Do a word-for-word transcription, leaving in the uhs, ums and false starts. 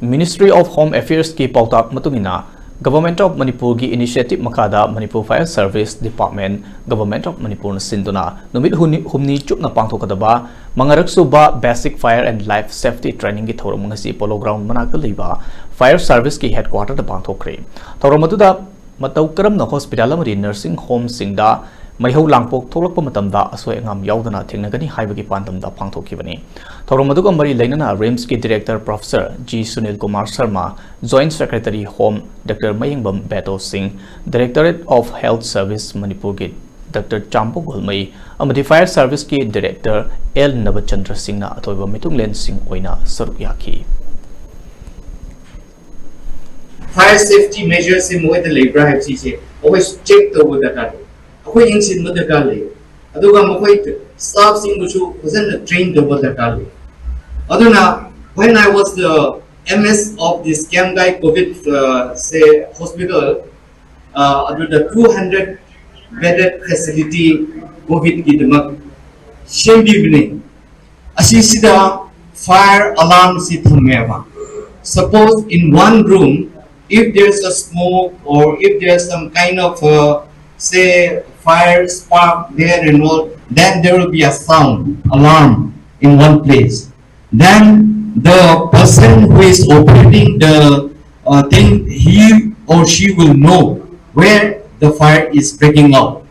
Ministry of Home Affairs ꯀꯤ ꯄꯥꯎꯇꯥꯛ ꯃꯇꯨꯡ ꯏꯟꯅ, Government of ꯃꯅꯤꯄꯨꯔꯒꯤ initiative ꯃꯈꯥꯗ Manipur Fire Service Department, Government of ꯃꯅꯤꯄꯨꯔꯅ ꯁꯤꯟꯗꯨꯅ ꯅꯨꯃꯤꯠ ꯍꯨꯝꯅꯤ, ꯍꯨꯝꯅꯤ ꯆꯨꯞꯅ ꯄꯥꯡꯊꯣꯛꯀꯗꯕ ꯃꯉꯥꯔꯛ ꯁꯨꯕ Basic Fire and Life Safety Training ꯒꯤ ꯊꯧꯔꯝ ꯉꯁꯤ Polo Ground ꯃꯅꯥꯛꯇ ꯂꯩꯕ Fire Service ꯀꯤ headquarter ꯗ ꯄꯥꯡꯊꯣꯛꯈ꯭ꯔꯦ꯫ ꯊꯧꯔꯝ ꯑꯗꯨꯗ ꯃꯇꯧ ꯀꯔꯝꯅ hospital ꯑꯃꯗꯤ nursing home ꯁꯤꯡꯗ ꯃꯩꯍꯧ ꯂꯥꯡꯄꯣꯛ ꯊꯣꯛꯂꯛꯄ ꯃꯇꯝꯗ ꯑꯁꯣꯏ ꯑꯉꯥꯝ ꯌꯥꯎꯗꯅ ꯊꯦꯡꯅꯒꯅꯤ ꯍꯥꯏꯕꯒꯤ ꯄꯥꯟꯗꯝꯗ ꯄꯥꯡꯊꯣꯛꯈꯤꯕꯅꯤ꯫ ꯊꯧꯔꯝ ꯑꯗꯨꯒ ꯃꯔꯤ ꯂꯩꯅꯅ RIMS ꯀꯤ director Professor G Sunil Kumar Sharma, Joint Secretary Home Doctor ꯃꯌꯦꯡꯕꯝ ꯕꯦꯇꯣ ꯁꯤꯡ, Directorate of Health Service ꯃꯅꯤꯄꯨꯔꯒꯤ Doctor ꯆꯥꯝꯕꯨ ꯒꯣꯜꯃꯩ ꯑꯃꯗꯤ Fire Service ꯀꯤ director L ꯅꯕꯆꯟꯗ꯭ꯔ ꯁꯤꯡꯅ ꯑꯊꯣꯏꯕ ꯃꯤꯊꯨꯡꯂꯦꯟꯁꯤꯡ ꯑꯣꯏꯅ ꯁꯔꯨꯛ ꯌꯥꯈꯤ꯫ Fire safety measures ꯁꯦ ꯃꯣꯏꯗ ꯂꯩꯕ꯭ꯔꯥ ꯍꯥꯏꯕꯁꯤꯁꯦ ꯑꯩꯈꯣꯏ check ꯇꯧꯕ ꯗꯔꯀꯥꯔ ꯂꯩ, ꯑꯩꯈꯣꯏ ꯌꯦꯡꯁꯤꯟꯕ ꯗꯔꯀꯥꯔ ꯂꯩ, ꯑꯗꯨꯒ ꯃꯈꯣꯏ staff ꯁꯤꯡꯕꯨꯁꯨ ꯐꯖꯅ train ꯇꯧꯕ ꯗꯔꯀꯥꯔ ꯂꯩ꯫ ꯑꯗꯨꯅ when I was the MS of this Kiamgai COVID uh, say hospital, uh, ꯑꯗꯨꯗ two hundred bedded facility COVID ꯀꯤꯗꯃꯛ ꯁꯦꯝꯕꯤꯕꯅꯤ꯫ ꯑꯁꯤꯁꯤꯗ fire alarm ꯁꯤ ꯊꯝꯃꯦꯕ꯫ Suppose in one room, if there's a smoke or if there's some kind of uh, say fire spark there and all, then there will be a sound alarm in one place. Then the person who is operating the uh, thing, he or she will know where the fire is breaking out.